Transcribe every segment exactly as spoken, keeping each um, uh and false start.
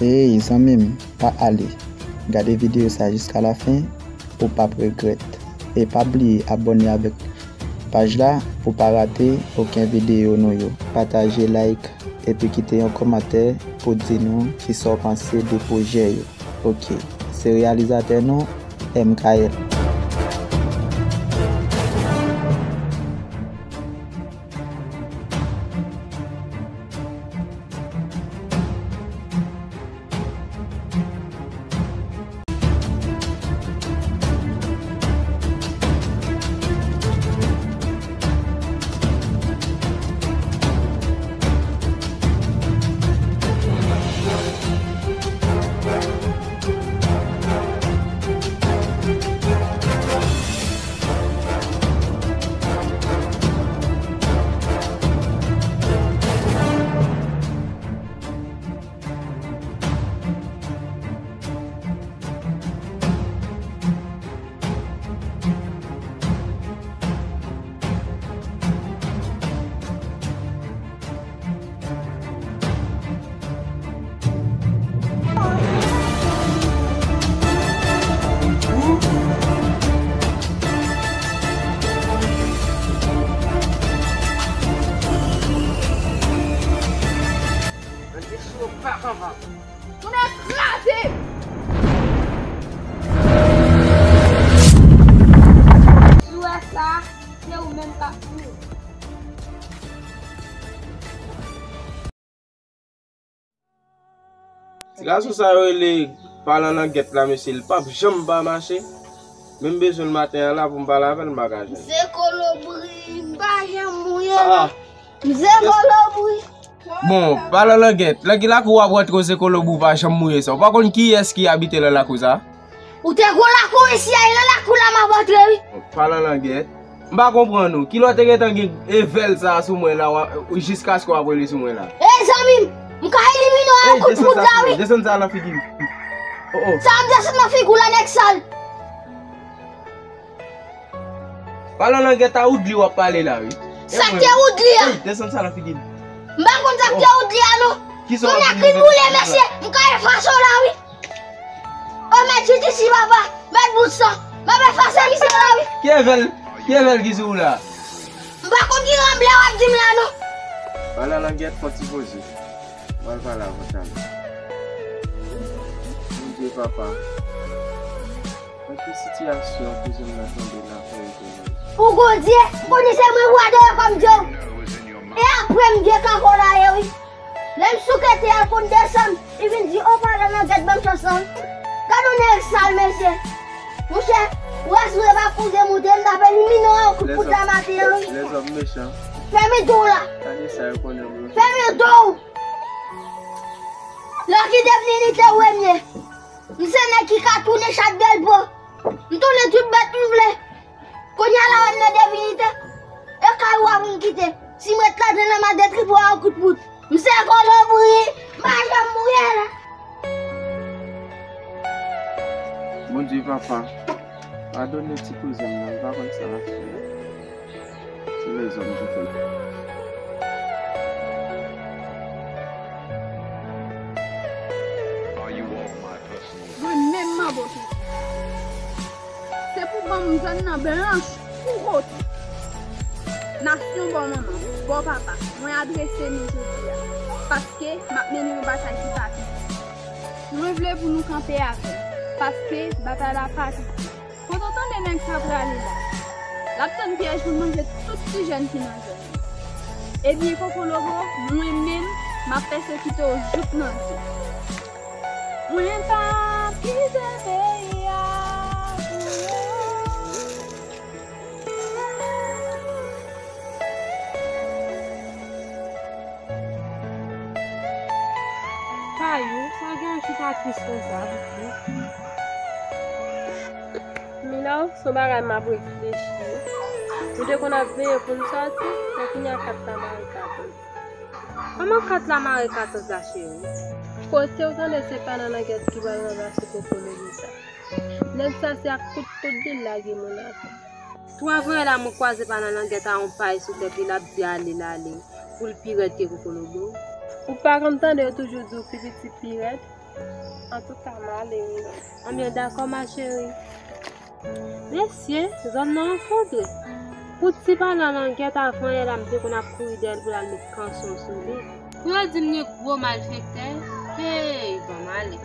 Ey, zanmi m, pa ale. Gade videyo sa jiska lafen, ou p ap regrèt. E pa bliye abòne avèk paj la pou pa rate okenn videyo nou yo. Pataje, like, epi kite yon kòmantè pou di nou kisa w panse de pwojè yo. Ok, se reyalizatè nou, M K L. Moun nan kraze! Jouwè sa, se ou menm k ap mouri. Ti gason sa yo rele Palan Langèt la, mesye, li p ap janm pa mache. Men m bezwen l maten an la pou m pale avè l, m pa ka jwenn. Se kolobri, m pa janm mouye. Ah. M se kolobri. Bon, Palan Langèt, nan ki lakou w ap rantre w se kolobri w pa janm mouye sa? Ou pa konn kiyès ki abite nan lakou sa? Ou te gon lakou isi a, e nan lakou la m ap rantre wi. Palan Langèt, m pa konprann ou. Kilè w te gentan gen evèl sa a sou mwen la, w a, jiskaske w ap rele sou mwen la? Ey zanmi m, m ka elimine w a yon kout poud la wi. Desann sa nan figi m. Oh, oh. Sa ap desann nan figi w la, nèg sal. Palan Langèt, a Woodly w ap pale la wi. Sa k te Woodly a? Ey, desann sa nan figi m. M pa konn sa k te Woodly a non. Kounye a kri boule mesye, m ka efase w la wi. O mèt jistis papa, mèt bout san, m ap efase misye la wi. Ki evèl, ki evèl ki sou ou la? M pa konn ki ranblè w ap di m la non. Palan Langèt, fon ti poze. Mwen pale avè w talè. Bondye papa. Nan ki sitiyasyon kouzen m nan tonbe la, frè Etènèl? Ou Bondye, m konnen se mwen pou adore kòm Dye w. E apre m vye kanko la ye wi. Lè m souke tè a l konn desann, li vin di, o Palan Langèt ban m chans lan. Gad yon nèg sal mesye. Monchè, ou wè si w pa kouzen moute, m t ap elimine w a yon kout poud la maten an wi. Lèzòm mechan. Fèmen do w la. Gade sa yo konnen bro. Fèmen do w. Lucky Devinite ou ye m ye. M se nèg ki ka tounen chat Bèlpo. M tounen tout bèt m vle. Kounye a la wè m nan Devinite. E kay ou a pou m kite. Si m ret ladan nan m a detripe w a yon kout poud. M se kolobri. M pa janm mouye la. Bondye papa, padone ti kouzen m nan, m pa konn sa l ap fè. Se lèzòm ki fè l. Mwen menm manbo tou. Se pou ban m zòn nan blanch pou kote. Nasyon bò manman, bò papa, mwen adrese nou jodi a. Paske m ap mennen yon batay ki pa piti. Mwen vle pou nou kanpe avè m. Paske batay la pa piti. Kote w tande nèg sa prale la? L ap tann pyèj pou l manje tout ti jèn ki nan zòn nan. Ebyen, Kokolobo, mwen menm, m ap pèsekite w jouk nan zye. Mwen pa kite peyi a pou yo. Kayou, sa gen yon chita tris konsa, pitit? Milaw, se yon bagay m ap reflechi. Nou te konn ap veye pou n sòti, men kounye a kat la mare katòz. Kòman kat la mare katòz la, cheri? Kote w tande se Palan Langèt ki pral ranplase Kokolobo sa? Nèg sa se ak kout poud li l lage moun atè. Twa vre la mwen kwaze Palan Langèt a yon pay sou tèt li, l ap di ale l ale, pou l pi rèd ke Kokolobo. Ou pa konn tande yo toujou di w pi piti pi rèd? Antouka, m ale wi. Anben, dakò, ma chérie. Mesye, zòn nan efondre. Pou ti balan langèt avan yè la, m te konn ap kouri dèyè l pou l al met kanson sou li. Pou yo di m gen gwo malfektè, hey, ban m ale.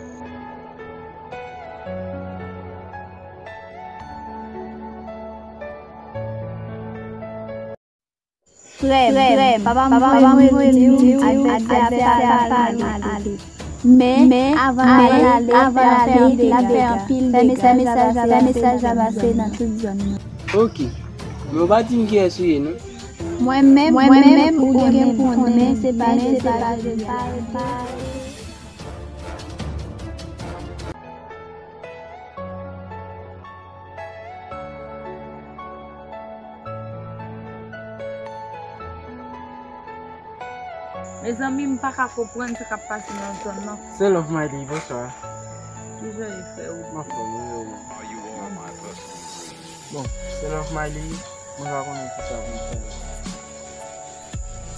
Frè m, papa m voye m di w advèsè a pa al ale. Men, avan l ale, avan l ale, l ap fè anpil dega. Fè mesaj la pase nan tout zòn nan. Ok. Men w pa di m kiyès ou ye, non? Mwen menm, mwen menm, ou gen pou konnen, se pa Jezi. Mezanmi, m pa ka konprann sa k ap pase nan zòn nan. Sè Love Miley, bonswa. Kijan w ye, frè Woody? M anfòm, wi, wi. Bon, Sè Love Miley, mwen pa konnen kisa pou m fè la.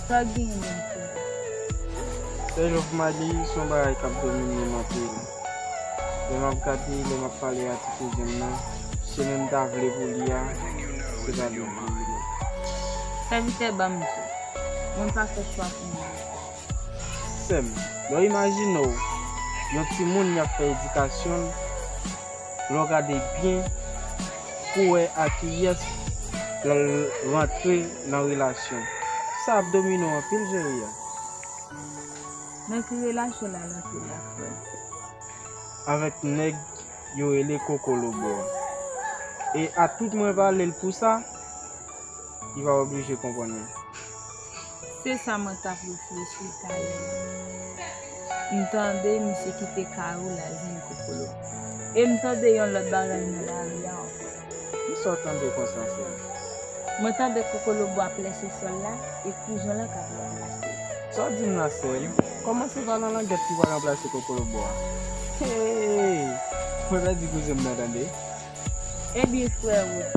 Sa genyen menm, frè? Sè Love Miley, se yon bagay k ap domine m anpil. Lè m ap gade, lè m ap pale a ti kouzen m nan, chemen m ta vle pou li a, se pa li m vle. Sèvitè, ban m di w, mwen pa fè chwa pou mwen ankò. Sè m, lè w imajine w yon timoun y ap fè edikasyon l, lè w gade byen pou w wè a kiyès l al rantre nan relasyon. Sa ap domine w anpil, Jeria. Nan ki relasyon l al rantre la, frè m? Avèk nèg yo rele Kokolobo a. E a tout mwen pale l pou sa, li pa oblije konprann mwen. Se sa mwen t ap reflechi talè. M tande misye kite kay ou l al jwenn Kokolobo. E m tande yon lòt bagay nan lari a ankò. Kisa w tande konsa, sè m? Mwen tande Kokolobo ap lèche sòl la, e kouzen lan k ap ranplase l. Sa w di m la, sè m? Kòman se pa nan langèt ki pral ranplase Kokolobo a? Hey! Mwen pèdi kouzen m nan, tande. Ebyen, frè Wood,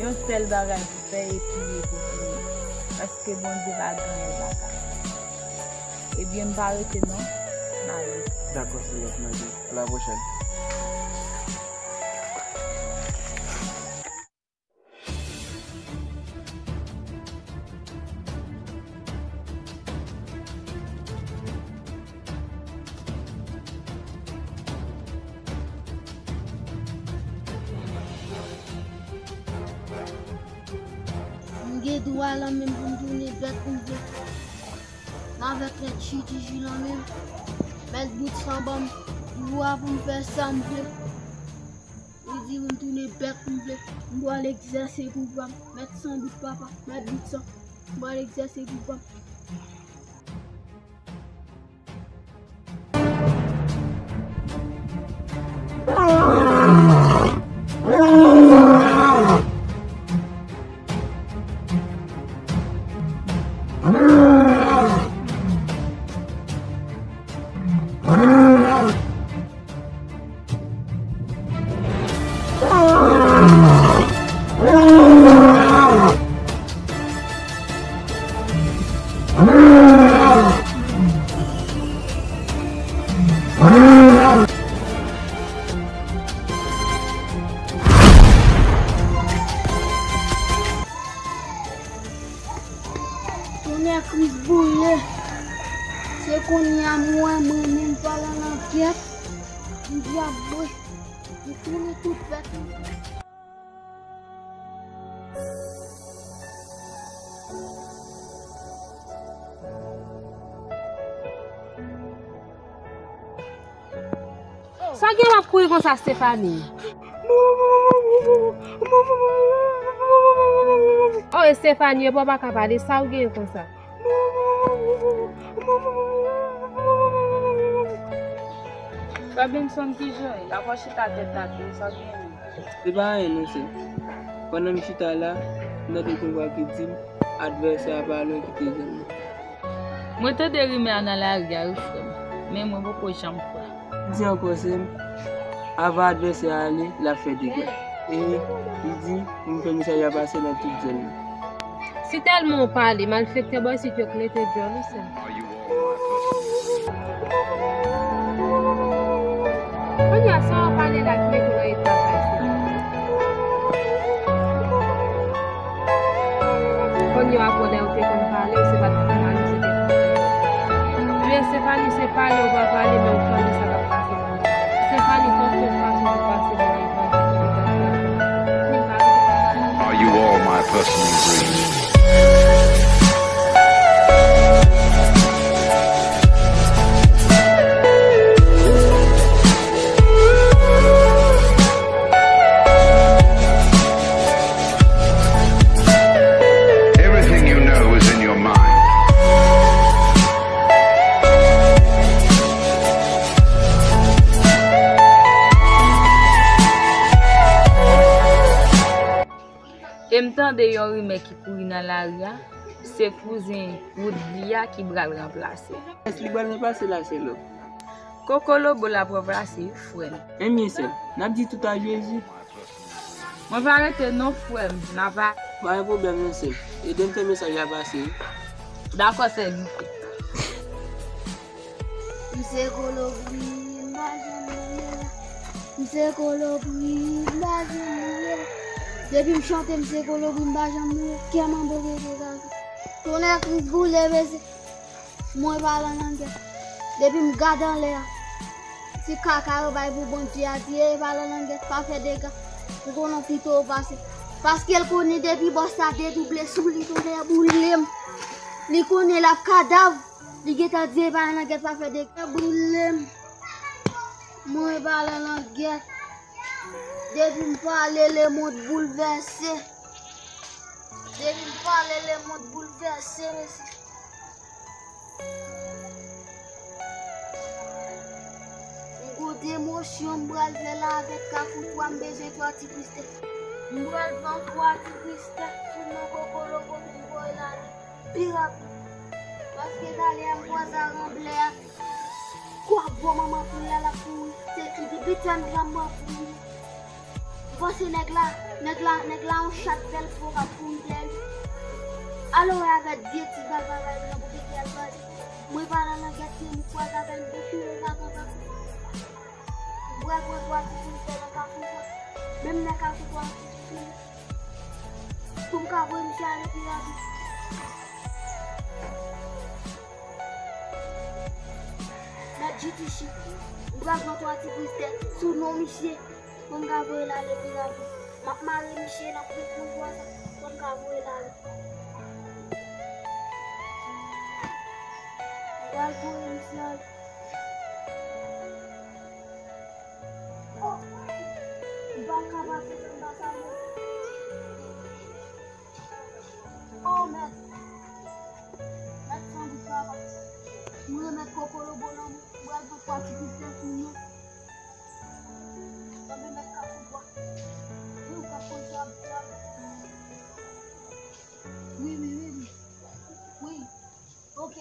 yon sèl bagay pou fè e priye pou priye, paske Bondye pa gen anyen l pa ka fè. Ebyen, m pa rete non, m ale. Dakò, sè Love Miley. A la pwochèn. M gen dwa lan men m pou m tounen bèt pou m vle. M avèk nèg Chitiji lan men m. Mèt bout san ban m dwa pou m fè sa m vle. Li di pou m tounen bèt pou m vle. M pral egzèse pouvwa m. Mèt san bout papa, mèt bout san. M pral egzèse pouvwa m. Tonnè Kris boule. Se kounye a m wè mwen menm pa nan lankèt. M di a mwen, m tounen tout bèt. Sa gen w ap kouri konsa, Stephanie? Oh, Stephanie, epi w pa ka pale, sa w gen konsa? Frè Benson, kijan w ye? L ap chita tèt atè, sa w gen menm? Se pa anyen non, sè. Pandan m chita la, m tande yon vwa ki di m, advèsè a pa lwen kite zòn nan. Mwen tande rimè a nan lari a wi, frè m, men mwen poko janm kwè. M di ankò, sè m, avan advèsè a ale, l ap fè dega. E li di pou m fè mesaj la pase nan tout zòn nan. Si tèlman w pale, malfektè bò isit yo k rete djòl wi, sè m. Are you on my pussy? Nèg la ki mete w nan eta sa, Estefani. Kounye a, konnen ou te konn pale, se pa t pou mal, se te pou byen. Men Estefani, se pale ou pa pale, men ou konnen sa k ap pase nan men. Estefani, fò w fè yon fason pou pase nan eta sa, pou eta sa. Ni pa rete pa pale. Are you all my personal dreams? Everything you know is in your mind. E m tande yon rimè ki kouri nan lari a, se kouzen Woodly a ki pral ranplase. Èske li pral ranplase la, Selo? Koko Lobo l ap ranplase wi, frè m. Ebyen, sè m, n ap di tout a Jezi. Mwen pa rete non, frè m, n ap a. Pa gen pwoblèm non, sè m. Ede m fè mesaj la pase wi. Dakò, sèvitè. M se Kolobri, m pa janm bliye l. M se Kolobri, m pa janm bliye l. Depi m chante, m se Kolobri, m pa janm bliye l. Kè m anboke degage. Tonnè Kris boule, mesye. Mwen pa Lanlangyèt. Depi m gade anlè a, se kaka yo bay pou Bondye a, di, e pa Lanlangyèt, pa fè dega. Ou konnen w pito w pase. Paske l konnen depi bòs la dedouble sou li, tonnè boule m. Li konnen l ap kadav. Li gentan di, e pa Lanlangyèt, pa fè dega. Boule m. Mwen pa Lanlangyèt. Depi m pale, lemonn boulvèse. Depi m pale, lemonn boulvèse, mesye. M gon demosyon m pral fè la avèk Kafou twa, m bezwen twa ti Kristè. M pral pran twa ti Kristè sou non Koko Lobo pou m voye l ale pi rapid. Paske talè a m kwaze a ranblè a. Kwa gwo manman poul la l ap kouri. Se ki di bitèn granman poul. M panse nèg la, nèg la, nèg la yon chat bèl po k ap kouri dèyè l. Al wè avèk vye ti vava bay blan pou pete al bandi. Mwen pa Lanlangyèt, se m kwaze avè l, m bouche l, m pa kontan. Bwè gwo twa ti kout pè nan Kafou twa. Menm nan Kafou twa, yon ti kout pè. Pou m ka voye misye ale pi rapid. Mèt Jitichi, m pral pran twa ti priz tèt sou non misye, pou m ka voye l ale pi rapid. M ap mare misye nan pwent nan bwa sa, pou m ka voye l ale. M pral voye misye ale. Oh! M pa ka pase anba sa non. Oh, mèt! Mèt san bout papa. Mwen mèt Koko Lobo nan men. Mwen al pran twa ti pistèk pou nou. Tanbe mèt Kafou twa. Wi, ou ka konn sa ap di la. Wi, wi, wi, wi. Wi. Ok.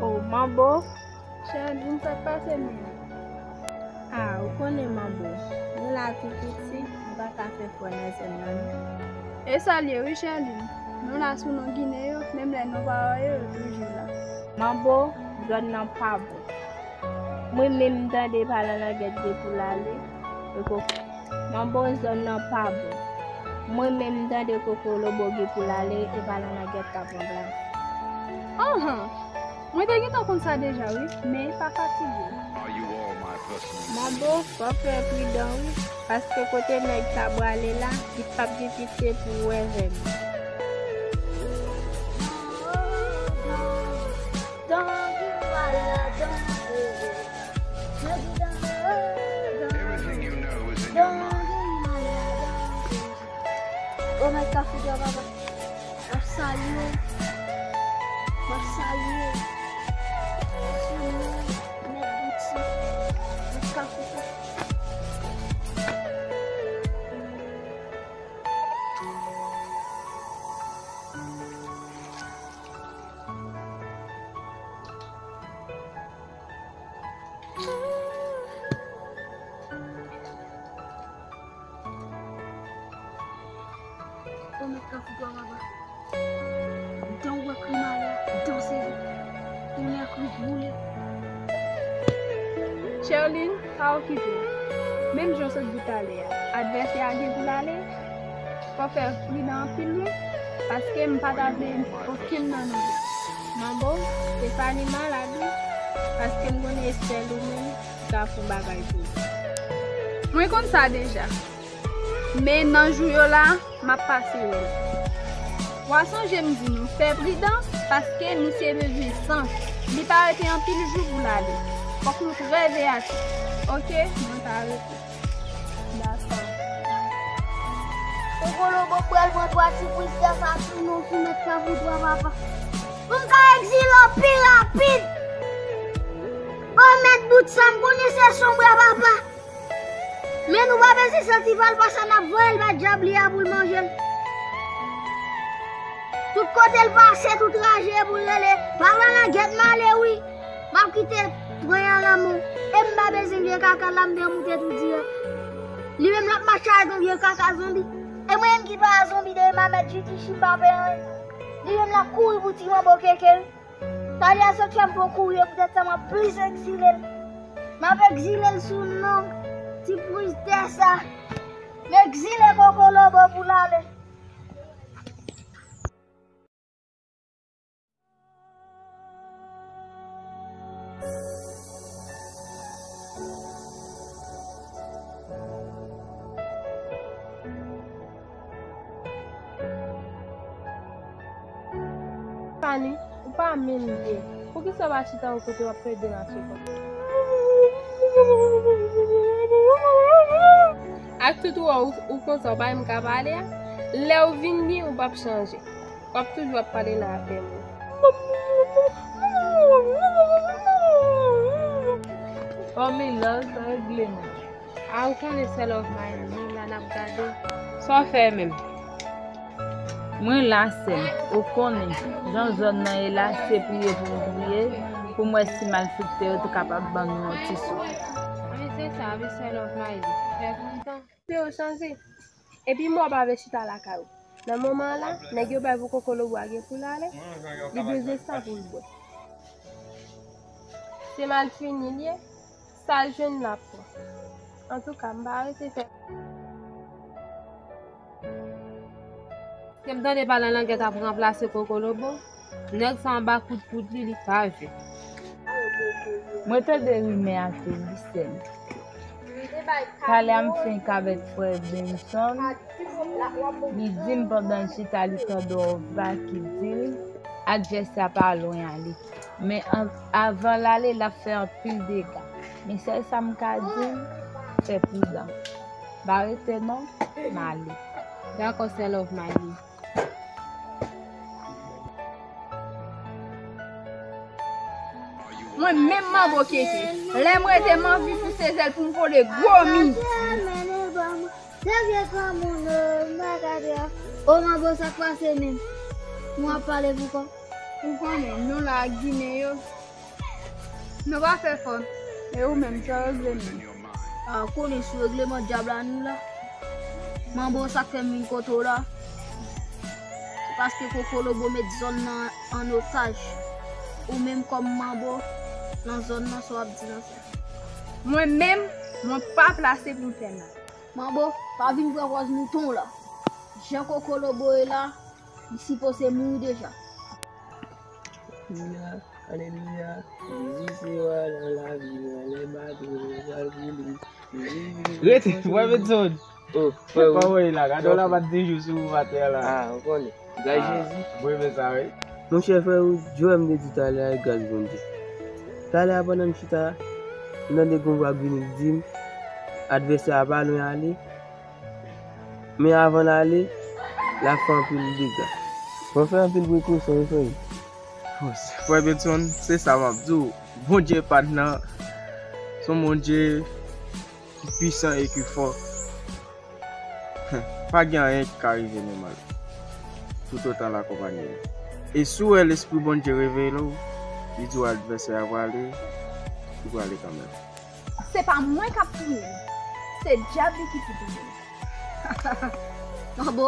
Oh, manbo. Chèlin, sa k pase menm? Ah, ou konnen manbo. Nou la tou piti, nou pa ka fè fò nan zòn nan non. E sa l ye wi, Chèlin. Nou la sou non Ginen yo, menm lè nou pa wè yo, yo toujou la. Manbo, zòn nan pa bon. Mwen menm m tande pa Lanlangyèt gen pou l ale. Manbo, zòn nan pa bon. Mwen menm m tande Koko Lobo gen pou l ale, e pa Lanlangyèt k ap ranplase. Anhan! Mwen te gentan konn sa deja wi, men pa fatige. Manbo, fò w fè pridan wi, paske kote nèg sa prale la, li p ap gen pitye pou w wè vèm. Danje malad, danje. Mwen di danje, danje. Danje malad, danje. O mèt Kafou twa papa. M ap salye w. M ap salye w. Sou non mèt Bouti, mèt Kafou twa. O mèt kafou twa papa. Dan w wè kri malè, dan sezi. Tonè kwit boule. Cherline, pa okipe l. Menm jan w sot di talè a, advèsè a gen pou l ale. Fò w fè pridan anpil wi, paske m pa ta vle okenn nan nou de. Manbo, Stefani malad wi, paske m konnen e sèl ou menm ki ka fè yon bagay pou li. Mwen konn sa deja. Men nan jou yo la, m ap pase wè l. W a sonje m di nou, fè pridan, paske misye bezwen san. Li pa rete anpil jou pou l ale. Fòk nou trè veyatif. Oke, mwen pa rete. Dakò. Kokolobo pral pran twa ti prizonye sa sou nou sou mèt kafou twa papa. Pou m ka egzile w pi rapid. O mèt bout sa, m konnen se sonm bra papa. Men nou pa bezwen santi fal pase, n ap voye l bay dyab li a pou l manje l. Tout kote l pase, tout raje pou l rele, papa nan gèt m ale wi. M ap kite pran an lanmou. E m pa bezwen vye kaka la, m te moute tou dirèk. Li menm l ap mache ak yon vye kaka zonbi. E mwen menm ki pa zonbi de ma mèt jiti chi m pa fè anyen. Li menm l ap kouri pou ti manbo keke l. Talè a sot fè m fon kouri yo, poutèt sa m ap plis egzile l. M ap egzile l sou non ti prizonye sa. M egzile Kokolobo pou l ale. Fani, ou pa menm byen. Poukisa w pa chita yon kote w ap plede mache konsa? Ak tout ou wè ou, ou konsa, ou pa menm ka pale a? Lè ou vin byen, ou p ap chanje. W ap toujou ap pale nan afè moun. Fanmi, love regle nou. A, ou konnen sè Love Miley, nou la n ap gade. Sa w fè menm? Mwen la, sè m. Ou konnen, jan zòn nan ye la, se priye pou m priye, pou m wè si malfektè yo te kapab ban nou yon ti souf. Wi, se sa, wi, sè Love Miley. Fè kontan. Pou yo chanje. Epi mwen pa vle chita lakay ou. Nan moman an la, nèg yo bay pou Kokolobo a gen pou l ale, li bezwen sa pou l bwè. Se malfini l ye, sa l jwenn l ap pran. Antouka, m pa rete fè. Ke m tande pale an langèt ap ranplase Kokolobo, nèg sa anba kout poud li, li pa jwe. Mwen tande rimè a tou, wi, sè m. Talè a m fenk avèk frè Benson, li di m pandan l chita li tande yon va ki di l advèsè a pa lwen ale. Men an-, avan l ale, l ap fè anpil dega. Men sèl sa m ka di l, fè pridan. Pa rete non, m ale. Dakò, sè Love Miley. Mwen menm manbo keke. Lè m rete m anvi pouse zèl pou m vole gwo mi. Se vye granmoun, o, m pa ka di a. O, manbo, sa k pase menm? Mwen ap pale pou kò. Ou konnen, nou la ak Ginen yo. Nou pa fè fò. E ou menm, sa regle menm? A, konnen sou regleman dyab la nou la. Manbo, sa k fè m vin kote w la, se paske Kokolobo met zòn nan an otaj. Ou menm kòm manbo nan zòn nan, sa w ap di nan sa? Mwen menm, mwen pa plase pou m fè mal. Manbo, pa vin pran pòz mouton w la. Jan Kokolobo ye la, li sipoze mouri deja. Alelouya, alelouya. Jezi se wa nan lavi mwen, lè m pa twouve sal pou li. Jezi vini. Rete, frè Benson. Oh, frè, pa voye la, gade w la pa t di jou sou atè la. Ah, ou konnen. Gras Jezi. Mwen renmen sa, wi. Monchè, frè, ou jwe m de di talè a, e gras Bondye. Talè a, pandan m chita, m tande gon vwa k vini k di m, advèsè a pa lwen ale. Men avan l ale, l ap fè anpil dega. Mwen fè anpil prekosyon, wi, frè. Frè Benson, se sa m ap di w. Bondye pa t nan, se yon Bondye ki pwisan e ki fò. Pa gen anyen ki ka rive nou mal. Toutotan l akonpanye nou. E si w wè Lespri Bondye revele w, li di w advèsè a prale, li prale kanmenm. Se pa mwen k ap touye l, se dyab li ki pou touye l. Manbo,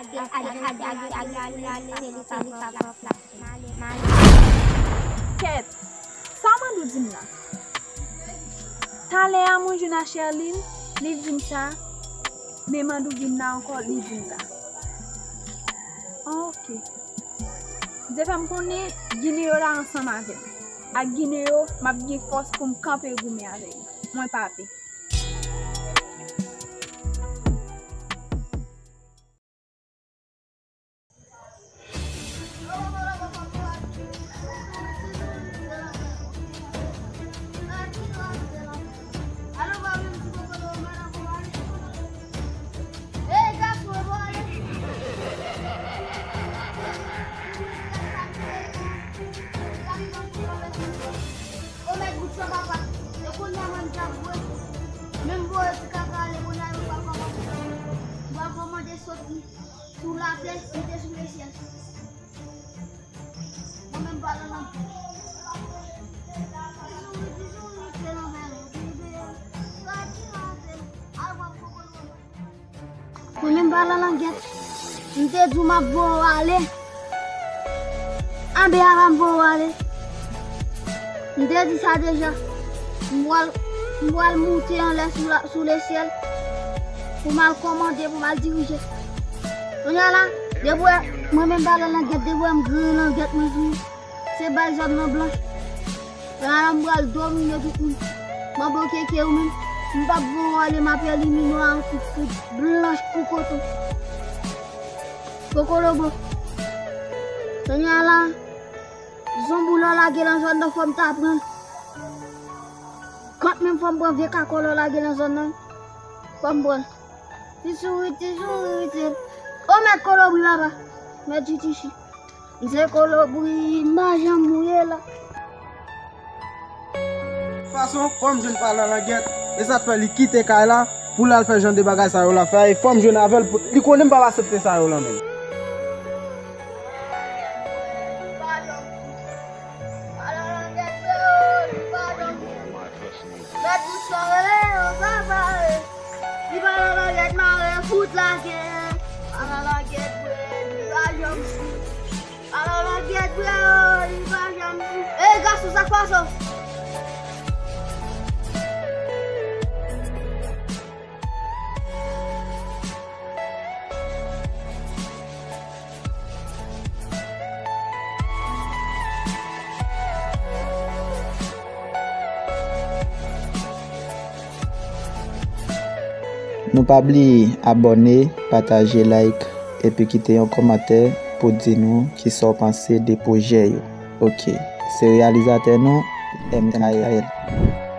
Kèt, sa Mandou di m nan? Talè a mwen jwenn a Sherline, li di m sa, men Mandou vin la ankò, li di m sa. Ok. Misye fè m konnen Gineyo la ansanm avè m. Ak Gineyo, m ap gen fòs pou m kanpe goumen avè yo. Mwen pa pè. Menm voye ti kaka ale, kounye a yo pral kòmande, pral kòmande sot li sou latè, li te sou lesyèl. Mwen menm pa nan lanmè. Mwen menm pa nan langyèt. M te di w m ap voye w ale. Anben, ala m voye w ale. M te di sa deja. M pral, m pral moute anlè sou la, sou lesyèl. Pou m al kòmande, pou m al dirije. Kounye a la, depi w wè mwen menm pa nan langyèt, depi w wè m griyen langyèt mwen sou, se bay zòn nan blanch. Kounye a la, m pral domine tout moun. Manbo keke ou menm, m p ap voye w ale, m ap elimine w a yon kout poud blanch kou koton. Kokolobo. Kounye a la, zonbou lè w lage nan zòn nan, fò m ta pran l. Kant menm fò m pran vye kakò lè w lage nan zòn nan, fò m pran l. Ti sourit, ti sourit. O mèt kolobri papa, mèt titichi. M se kolobri, m pa janm mouye la. Fason, fò m jwenn pale an langyèt. E sa k fè li kite kay la pou l al fè jan de bagay sa yo l ap fè a. E fò m jwenn avè l pou li konnen m p ap aksepte sa yo la menm. Mèt bouch sa rele yo papa. Li pa nan langyèt mare fout lage. Pa nan langyèt bwè, li pa janm sou. Pa nan langyèt bwè, li pa janm sou. Ey gason, sa k pase w? Nou pa bliye abòne, pataje, like, epi kite yon kòmantè pou di nou kisa w panse de pwojè yo. Ok, se reyalizatè nou, M K L.